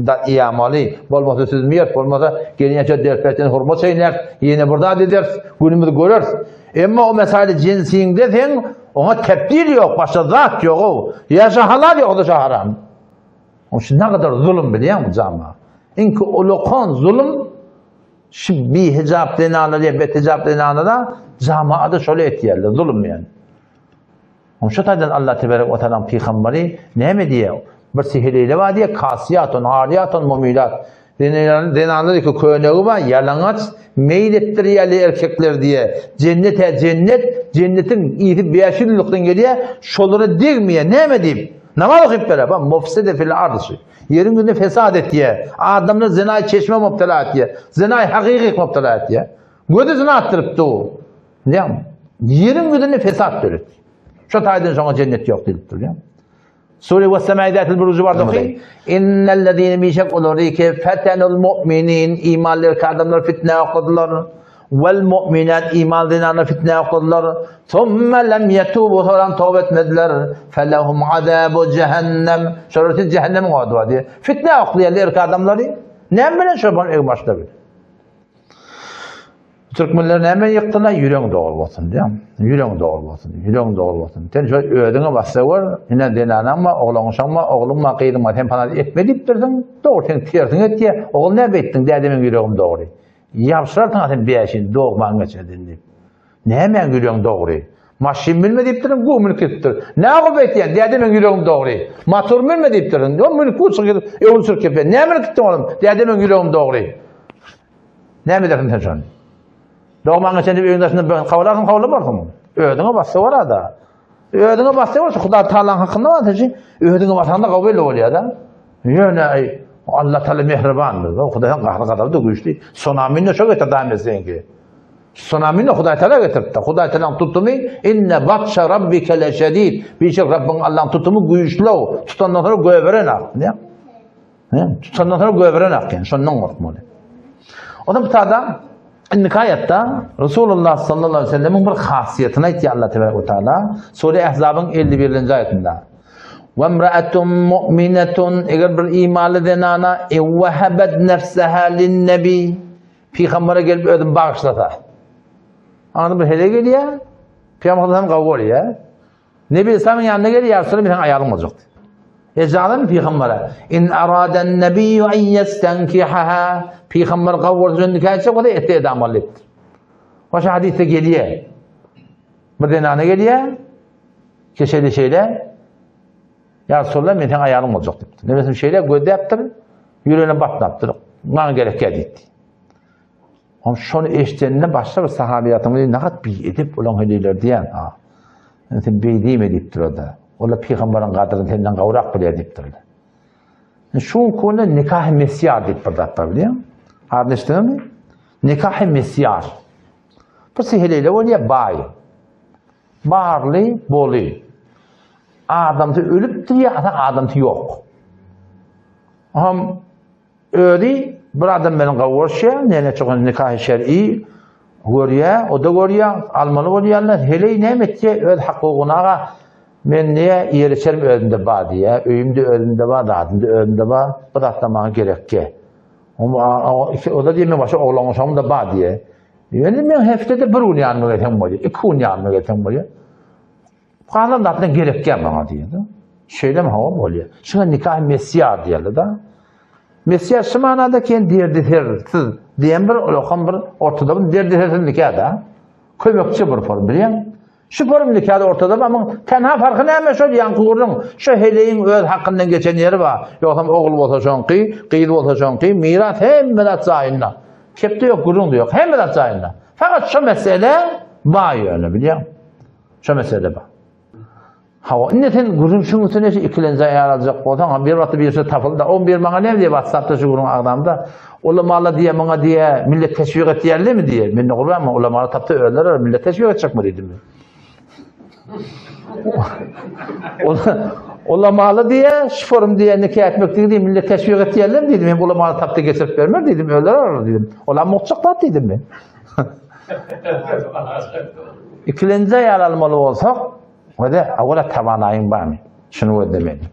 da iýamaly bolmasa süzmeýäris bolmasa gelýänçä derpekden hurma çeýnäris ýene bir zat ederis günümizi göreris Emma o mesaly jinsiňde seň oňa tebdil ýok, başga zat ýog-ow. Ýa şa halal ýok-da şa haram. O şu ne kadar zulum bilýäňmi jama? Iňki ulakan zulum şu bihijap zenanlar ýa bethijap zenanlara jamaada şoly etýärler, zulum ýani. Oň şu taýdan Allah teberek we taalaň pygamberi näme diýýär? Bir sihirleýle bar diýýär, kasiýatun, ariýatun, mumilat. Zenanlar iki könegi bar, ýalaňaç, meýil etdirýärler erkekler diýýär. Jennet-ä jennet, jennetiň ysy 500 ýyllykdan gelýär, şolara degmeýär. Näme diýip? Namaz okyp berer, bak, mufside fil arşy. Ýeriň ýüzünde fesat etýär. Adamlar zinaý çeşme mubtela etýär. Zinaý hakyky mubtela etýär. Gözi zina atdyryp dur. Näme? Ýeriň ýüzünde fesat döretdi. Şo taýdan şoňa jennet ýok diýilip durýar. Sure we semai zatil buruj barda oky. Innellezine bişek olary ki fetenul mu'minin imanly erkek adamlar fitne okladylar. Vel mu'minat imanly zenanlar fitne okladylar. Thumma lem yetubu soran tövbe etmediler. Felehum azabu cehennem. Şolar üçin cehennemiň ody bar diýär. Fitne oklaýarlar erkek adamlary. Näme bilen şo başda bilen? Türkmenler näme ýykdylar? Ýüregiň dogry bolsun diýýär. Ýüregiň dogry bolsun, ýüregiň dogry bolsun. Sen şo özüňe bassa gör, ine zenanaň bar, oglaň uşaň bar, ogluň bar, gyzyň bar, sen panat etme diýipdirsiň. Dogry, sen tersiňe etýär. Ogul näme etdiň? Däde meň ýüregim dogry. Ýabşyrarsyň sen bäşini dogman geçerden diýip. Nämäň ýüregiň dogry? Maşyn münme diýipdirsiň, gu münüp gidipdir. Näme etýän? Däde meň ýüregim dogry. Motor münme diýipdirsiň, o münüp gu çykyp gidip, öwrülip çykyp gidipdir. Näme münüp gitdiň oglum? Däde meň ýüregim dogry. Näme edersiň sen şony? Dogmaňa çenli öýüň daşynda bir kowlarsyň, kowlamarsyň. Özüňe bassa bolar-da. Özüňe bassa bolsa Hudaý Tagalaň hakynda bar sen özüňe basanda gowy belli bolýar-da. Ýöne aý Allah Taala mähribandyr. O Hudaýyň gahry gazaby da güýçli. Tsunamini şo getirdi ahmet seňki. Tsunamini Hudaý Taala getirdi. Hudaý Tagalaň tutumy inne batşa rabbike leşedid. Bişek Rabbiň Allaň tutumy güýçli. Tutandan soňra göberen ak. Ne? Tutandan soňra göberen akýan, şondan gorkmaly. Ondan bu tada indiki aýatda Resulullah sallallahu aleyhi ve sellemiň bir hasiýetini aýtýar Allah tebaraka we taala. Sure Ahzabyň 51-nji aýatynda. Ve imra'atun mu'minatun eger bir imanly zenana evvehabet nefseha lin-nebi pygambere gelip özüni bagyşlasa. Anı bir hele gelýär. Pygamber hem gawy bolýar. Nebi Islamyň ýanyna gelýär, ýa Resulallah, men seniň aýalyň boljak diýip. Ejalan pygambere, in aradan nebiyyu en yestenkihaha, pygamber gawy bolsa şony nikah etjek bolsa etde edamaly diýipdir. Başga hadysda gelýär. Bir zenana gelýär, ki şeýle şeýle, ýa Resulallah, men seniň aýalyň boljak diýipdir. Nebi şeýle gözläpdir, ýüregine batmapdyr. Maňa gerekýär diýdi. Oň şony eşdeninde başga bir sahabiýatyň biri nagat bi edip olaň heleýler diýen. Ha. Sen beý diýme diýipdir o-da. Olar pygambaryň gadryny senden gowrak bilýär diýipdirler. Şu günde nikah mesýar diýip bir zat bar bilýäňmi? Adyny eşitdiňizmi? Nikah mesýar. Bu heleýler bolýar baý. Barly, boly. Adamsy ölüpdir ýa adamsy ýok. Ham Özi bir adam bilen gowuşýar, näme çykan nikahy şer'i görýär, o da görýär, almaly bolýarlar. Heleý näme etýär? Öz hakugyny aga men niýe ýer içerim özümde bar diýýär, öýüm de özümde bar, zadym da özümde bar, bu zatlar maňa gerekge. O da diýýär, men başga oglan uşagym da bar diýýär. Ýöne men hepdede bir gün ýanyma gelseň bolýar, iki gün ýanyma gelseň bolýar. Galan zatdan gerekýär maňa diýýär-de. Şeýlemi hawa bolýar. Şuňa nikah mesýar diýýärler-de. Mesýar şu manada ki derdisersiz diýen bir ulakam bir ortada bir derdisersiz nikah-da. Kömekçi bir form bilýäň. Şu form nikah ortada bar, amma tenha farky näme şol ýaňky gürrüň. Şu heleýiň öz hakyndan geçen ýeri bar. Ýogsam ogul bolsa şoňky, gyz bolsa şoňky, miras hemme zat jaýynda. Kepde ýok, gürrüň-de ýok. Hemme zat jaýynda. Fakat şu mesele bar ýöne bilýäň. Şo mesele bar. Hawa, indi sen gürrüň şuň üstüne şu ikilenji aýal aljak bolsaň, ha bir wagtda bir şey tapyldy. O bir maňa näme diýip WhatsApp-da şu gürrüň agzamda, ulamalar diýe maňa diýe, millet teşwik etýärlermi diýe. Men ne gurban, ulamalar tapsa özleri millet teşwik etjekmi diýdim men. Ulamalar diýe, şu forum diýe nikah etmek diýdi, millet teşwik etýärlermi diýdim. Men ulamalar tapsa geçirip bermer diýdim, özleri arar diýdim. Olar mugjak zat diýdim men. Ikilenji aýal almaly bolsak, öde awala tawanaýyň barmy? Şuny gözlemeli.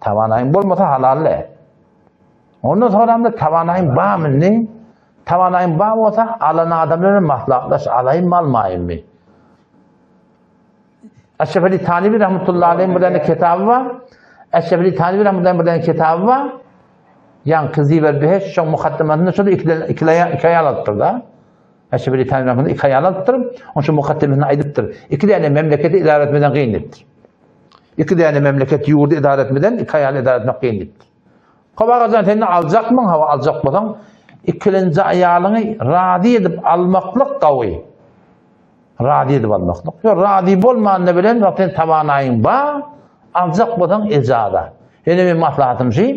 Tawanaýyň bolmasa halal däl. Ondan soňra tawanaýyň barmy indi? Tawanaýyň bar bolsa alan adam bilen maslahatlaş, alaýynmy, almaýynmy? Eşref Ali Tanibi rahmetullahi aleyh bir tane kitaby bar. Eşref Ali Tanibi rahmetullahi bir tane kitaby bar. Ýaňky Ziber Beheş şoň mukaddemasynda şol iki iki iki aýal alypdyr da. Eşref Ali Tanibi rahmetullahi iki aýal alypdyr. Oň şu mukaddemesinde aýdypdyr. Iki däne memleketi idare etmeden kyn diýipdir. Iki däne memleket ýurdy idare etmeden iki aýal idare etmek kyn diýipdir. Kowagajan sen aljakmyň? Hawa aljak bolsaň, ikilenji aýalyňy razy edip almaklyk gawy. Razy edip almaklyk. Ýok, razy bolmanda bilen wagt sen tawanaýyň bar, aljak bolsaň ejaza. Ýöne men maslahatym şi,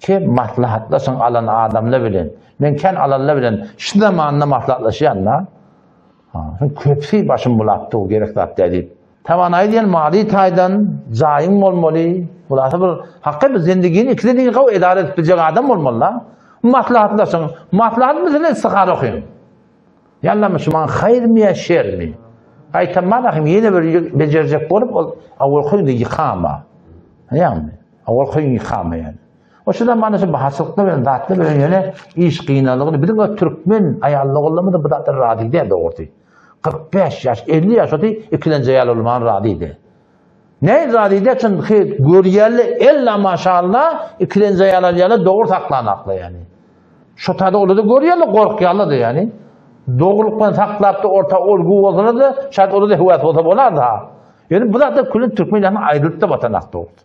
ki maslahatlaşyň alan adamlar bilen. Men kän alanlar bilen şu zamanda maslahatlaşýan da. Ha, köpsi başym bulap dur, gerek zat däl diýip. Tawanaý diýen maliý taýdan jaýyň bolmaly, hulasa bir haky bir zendigini iki zendigini gawy edara edip biljek adam bolmaly da. Maslahatlaşyň. Maslahat meselesi istihara okyň. Ýallamy şu maňa haýyrmy ýa şermi? Gaýtam malahym ýene bir bejerjek bolup ol awal köýüňde ýykama. Ýagny awal köýüň ýykama ýani. O şu zamanda şu bahaçylykda bilen zatlar bilen ýöne iş gynalygyny biziň o türkmen aýallar gollamyz bu zatlar razy däl dogrusy. 45 ýaş, 50 ýaş oty ikilenji aýal bolman razy däl. Ne razy däl çünki görýärler ella maşallah ikilenji aýal alýarlar dogry saklanaklar ýani. Şo taýda olary görýärler, gorkýarlar-da ýani. Dogrulyk bilen saklap-da orta ol-bu bolsalar-da, şaýat olar-da höwes bolsa bolardy-ha. Ýöne bu zatlar külli türkmen ilatyna aýrylyp-da batanakdy orta.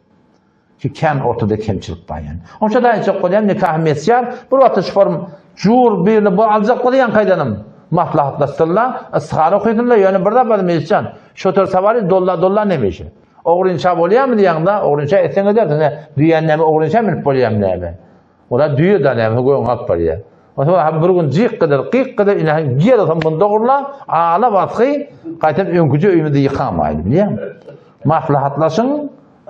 Ki kän ortada kemçilik bar ýani. Onça da aýtjak bolýan nikah mesýar, bir wagtda şu form jur birini bu aljak bolsa ýaňky aýdanym. Maslahatlaşsynlar, istihara okysynlar, ýöne bir zat bar Mejlisjan. Şotur sawary dolla dolla nemişi. Ogrynça bolýarmy diýýäňde, ogrynça etseň edersiň, düýäni näme ogrynça münüp bolýarmy näme? Ola düýe da näme göň alyp barýar. Onsoň bir gün jyk gider, gyk gider, ine gel olsam bunu dogurla, ala basgy, gaýtam öňküje öýümizi ýykamaýyn, bilýäňmi? Maslahatlaşyň,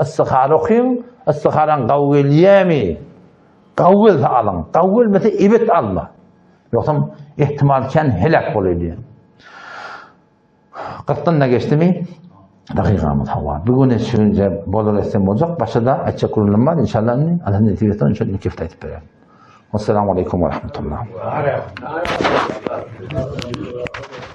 istihara okyň, istiharaň gawy gelýärmi? Gawy gelse alyň, gawy gelmese ebet alma. Ýogsam ihtimal kän heläk bolaýýar. Kyrkdan da geçdimi? Dakykamyz hawa. Bu güne çenli bolar etsem boljak. Başa da aýtjak gürrüňim bar. İnşallah indi Allah nesip etse inşallah iki hepde aýdyp bererin. Assalamu aleykum ve rahmetullah.